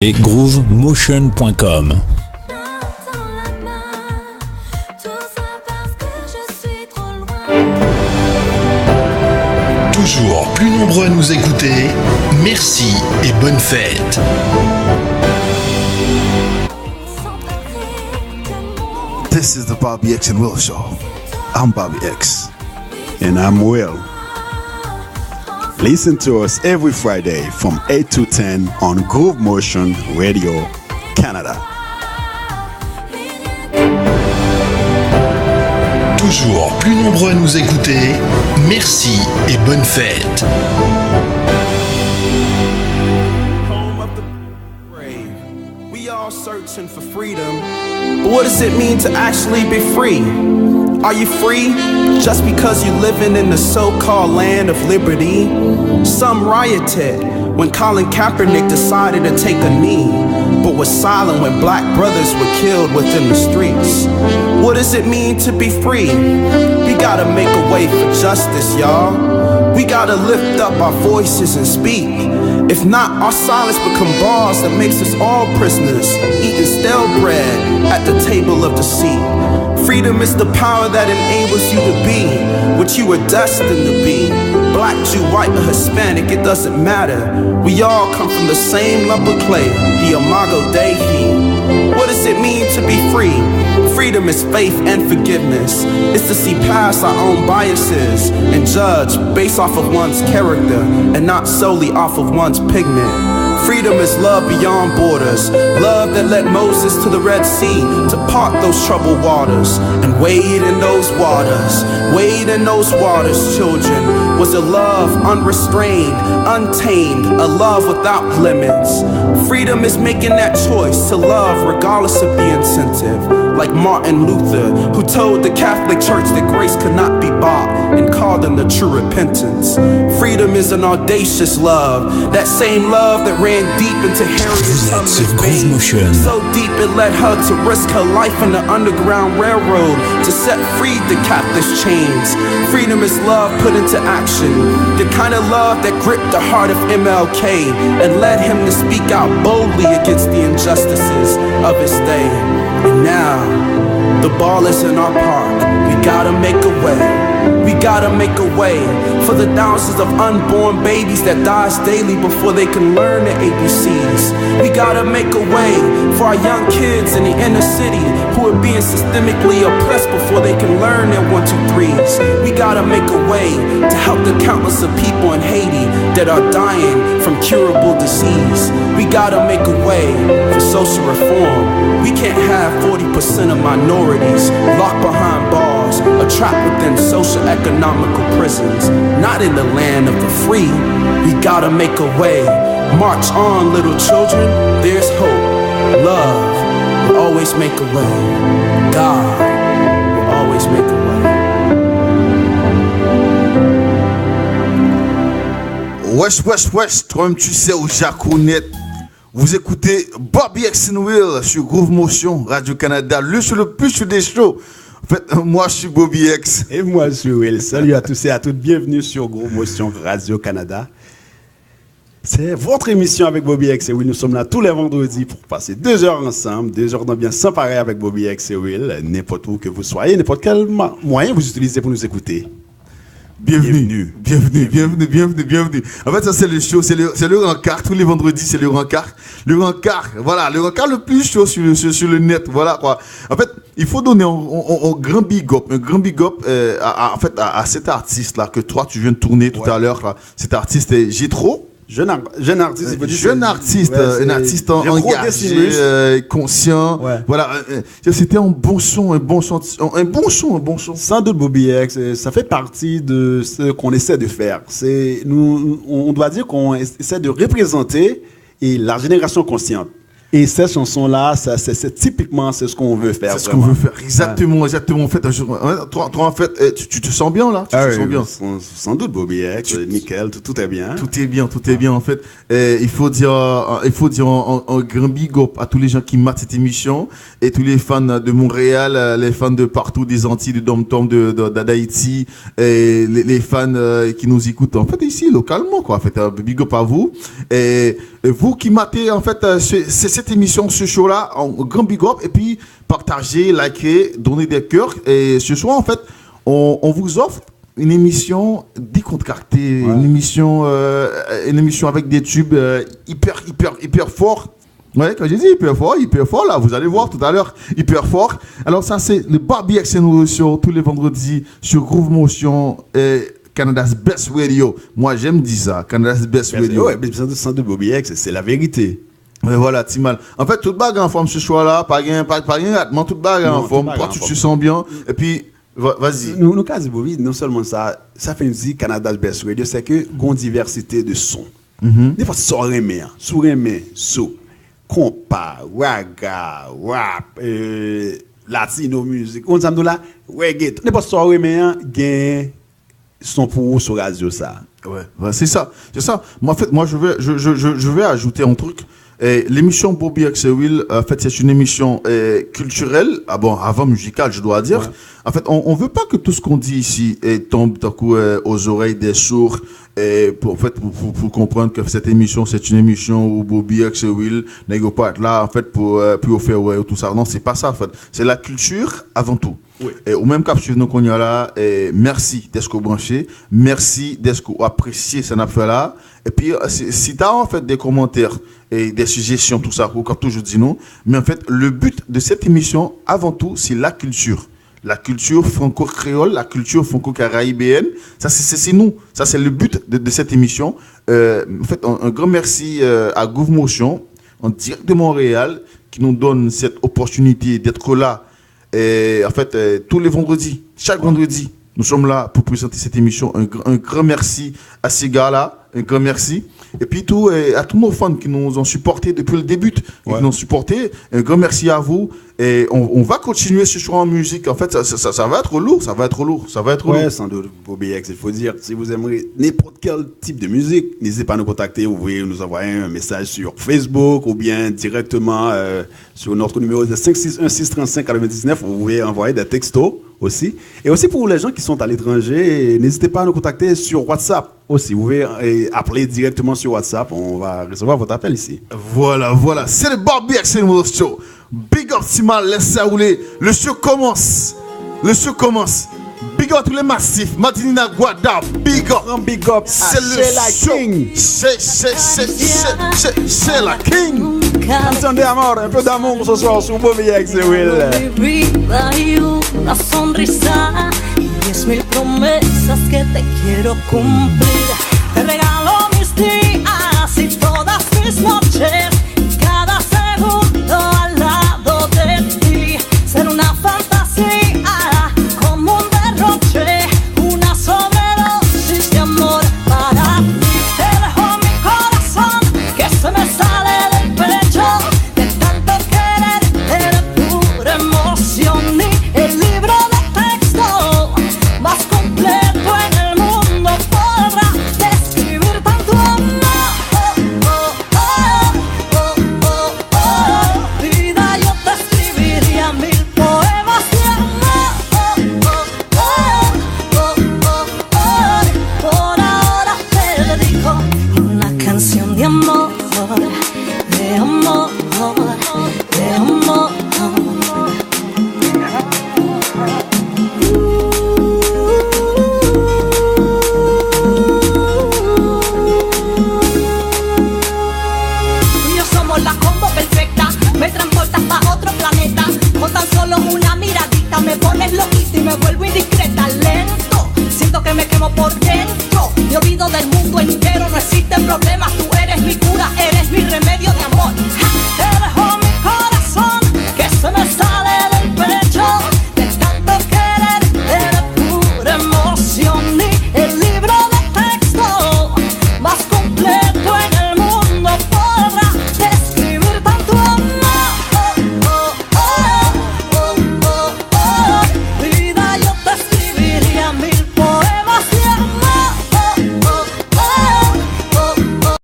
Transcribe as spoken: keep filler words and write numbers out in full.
et groove motion point com. Toujours plus nombreux à nous écouter, merci et bonne fête. This is the Bobby X and Will Show. I'm Bobby X. And I'm Will. Listen to us every Friday from eight to ten on Groove Motion Radio Canada. Toujours plus nombreux à nous écouter, merci et bonne fête. Home of the brave. We all searching for freedom. But what does it mean to actually be free? Are you free just because you living in the so-called land of liberty? Some rioted when Colin Kaepernick decided to take a knee, but was silent when black brothers were killed within the streets. What does it mean to be free? We gotta make a way for justice, y'all. We gotta lift up our voices and speak. If not, our silence become bars that makes us all prisoners, eating stale bread at the table of deceit. Freedom is the power that enables you to be what you were destined to be. Black, Jew, white, or Hispanic, it doesn't matter. We all come from the same lump of clay, the imago Dei. What does it mean to be free? Freedom is faith and forgiveness. It's to see past our own biases and judge based off of one's character and not solely off of one's pigment. Freedom is love beyond borders, love that led Moses to the Red Sea to part those troubled waters and wade in those waters. Wade in those waters, children, was a love unrestrained, untamed, a love without limits. Freedom is making that choice to love regardless of the incentive. Like Martin Luther, who told the Catholic Church that grace could not be bought and called them to true repentance. Freedom is an audacious love, that same love that ran deep into Harriet Tubman's veins, so deep it led her to risk her life in the Underground Railroad to set free the captive's chains. Freedom is love put into action, the kind of love that gripped the heart of M L K and led him to speak out boldly against the injustices of his day. And now, the ball is in our park. We gotta make a way. We gotta make a way for the thousands of unborn babies that dies daily before they can learn the A B Cs. We gotta make a way for our young kids in the inner city who are being systemically oppressed before they can learn their one, two, threes. We gotta make a way to help the countless of people in Haiti that are dying from curable disease. We gotta make a way for social reform. We can't have forty percent of minorities locked behind bars or trapped within social economical prisons. Not in the land of the free. We gotta make a way. March on, little children, there's hope. Love will always make a way. God will always make a way. Wesh, wesh, wesh, toi-même tu sais où Jacques Honnête. Vous écoutez Bobby X and Will sur Groove Motion, Radio Canada, le show le plus chaud des shows. En fait, moi je suis Bobby X. Et moi je suis Will. Salut à tous et à toutes, bienvenue sur Groove Motion Radio Canada. C'est votre émission avec Bobby X et Will. Nous sommes là tous les vendredis pour passer deux heures ensemble, deux heures d'ambiance sans pareil avec Bobby X et Will. N'importe où que vous soyez, n'importe quel ma- moyen vous utilisez pour nous écouter. Bienvenue. Bienvenue, bienvenue, bienvenue, bienvenue. En fait, ça, c'est le show, c'est le, c'est le rencard. Tous les vendredis, c'est le rencard. Le rencard, voilà, le rencard le plus chaud sur le, sur, sur le net. Voilà, quoi. En fait, il faut donner un, un- un- un grand big up, un grand big up, euh, à, à- en fait, à, à cet artiste-là que toi, tu viens de tourner tout à l'heure, là. Cet artiste, euh, Jetro. Jeune, ar- jeune artiste, il faut dire, jeune artiste, ouais, euh, un artiste en- engagé, euh, conscient. Ouais. Voilà, euh, euh, c'était un bon son, un bon son, un bon son, un bon son. Sans doute, Bobby X, euh, ça fait partie de ce qu'on essaie de faire. C'est, nous, on, on doit dire qu'on essaie de représenter et la génération consciente. Et cette chanson-là, ça, c'est, c'est typiquement c'est ce qu'on veut faire. C'est ce qu'on veut faire. Exactement, exactement. En fait, je- en fait, toi, toi, en fait, euh, tu, tu te sens bien là, tu te sens bien. Sans, sans doute, Bobby X, nickel, tout, tout est bien. Tout est bien, tout est bien en fait. Et il faut dire, euh, il faut dire un, un- un grand big up à tous les gens qui matent cette émission et tous les fans de Montréal, euh, les fans de partout, des Antilles, de Dom Tom, de, de- de- d'Haïti, et les, les fans euh, qui nous écoutent en fait ici localement quoi. En fait, un big up à vous. Et Et vous qui matez en fait euh, ce- ce- cette émission, ce show-là, un grand big up et puis partagez, likez, donnez des cœurs. Et ce soir, en fait, on, on vous offre une émission décontractée, Ouais. une émission, euh, une émission avec des tubes euh, hyper, hyper, hyper forts. Ouais, quand j'ai dit hyper fort, hyper fort, là, vous allez voir tout à l'heure, hyper fort. Alors ça, c'est le Bobby X and Roll Show tous les vendredis sur Groove Motion et Canada's Best Radio. Moi, j'aime dire ça, Canada's Best Radio. Ouais, men san, san dout Bobby X, se la verite. Men vwala, ti mal. Anfèt, tout bagay anfòm se swa la, pa gen, pa, pa gen ratman, tout bagay Non, anfòm, tout bagay twa, tout anfòm. se san byen. Epi, va- vazi. Nou, nou ka di Bobby, non sèlman sa, sa fè n di Canada's Best Radio, se ke gon divèsite de son. Nenpòt sa w renmen an, si w renmen souk, konpa, raga, rap, euh, latino music, ou konn sa m di w la, reggaeton, nenpòt sa w renmen an, gen son pou ou sou radyo sa. Ouais, ouais, c'est ça, c'est ça. Mais en fait, moi, je vais, je, je, je, je vais ajouter un truc. Et l'émission Bobby X et Will, en fait, c'est une émission euh, culturelle, ah bon, avant musicale, je dois dire. Ouais. En fait, on ne veut pas que tout ce qu'on dit ici eh, tombe tant coup, euh, aux oreilles des sourds. Et pour, en fait, pour, pour, pour comprendre que cette émission, c'est une émission où Bobby X et Will, nèg yo pa la, en fait, pour, euh, pour faire ouais, tout ça. Non, c'est pas ça, en fait. C'est la culture avant tout. Oui. E ou menm k ap swiv nou kounye a la, e, mèsi dèske w branche, mèsi dèske w apresye sa n ap fè la. Epi, e, si, si ta w fè de kòmantè e de sijesyon, tou sa, ou k ap toujou di nou. Men anfèt, le but de cette émission, avant tout, c'est la culture. La culture franco-créole, la culture franco-caribéenne. Ça, c'est c'est- c'est nous. Ça, c'est le but de, de cette émission. Euh, en fait, un, un grand merci euh, à Groove Motion, en direct de Montréal, qui nous donne cette opportunité d'être là Et, en fait, euh, tous les vendredis, chaque vendredi, nous sommes là pour présenter cette émission. Un, gr- un grand merci à ces gars-là, un grand merci. Et puis tout, euh, à tous nos fans qui nous ont supportés depuis le début et Ouais. qui nous ont supportés, un grand merci à vous. Et on, on va continuer ce soir en musique. En fait, ça, ça, ça- ça va être lourd, ça va être lourd, ça va être lourd. Ouais, sans doute, Bobby X, il faut dire, si vous aimez n'importe quel type de musique, n'hésitez pas à nous contacter. Vous pouvez nous envoyer un message sur Facebook ou bien directement euh, sur notre numéro de cinq six un six trente-cinq quatre-vingt-dix-neuf. Vous pouvez envoyer des textos aussi. Et aussi pour les gens qui sont à l'étranger, n'hésitez pas à nous contacter sur WhatsApp aussi. Vous pouvez euh, appeler directement sur WhatsApp. On va recevoir votre appel ici. Voilà, voilà. C'est le Bobby X and Roll Show. Big up, Timal, laisse ça rouler. Le show commence. Le show commence. Big up à tous les massifs. Madinina, Guada, big up. Un big up à C'est le Sheila show. King. C'est, c'est, c'est, c'est, c'est, c'est la King. Canción de amor, un peu d'amour ce soir sur Bobby X et Will. Vivir hay una sonrisa y diez mil promesas que te quiero cumplir. Te regalo mis días y todas mis noches, cada segundo al lado de ti. Ser una fantasía como un derroche, una sobredosis de amor para ti. Te dejo mi corazón que se me sale del pecho. De tanto querer, eres pura emoción y el libro de texto más completo en el mundo podrá describir tanto amor. Vida, yo te escribiría mil poemas de amor. Por ahora te dedico una canción de amor, de amor, de amor. Tú y yo somos la combo perfecta, me transportas pa otro planeta. Con tan solo una miradita me pones loquita y me vuelvo indiscreta. Lento, siento que me quemo por dentro. Me olvido del mundo entero, no existe problema. Tú eres mi cura, eres mi remedio de amor.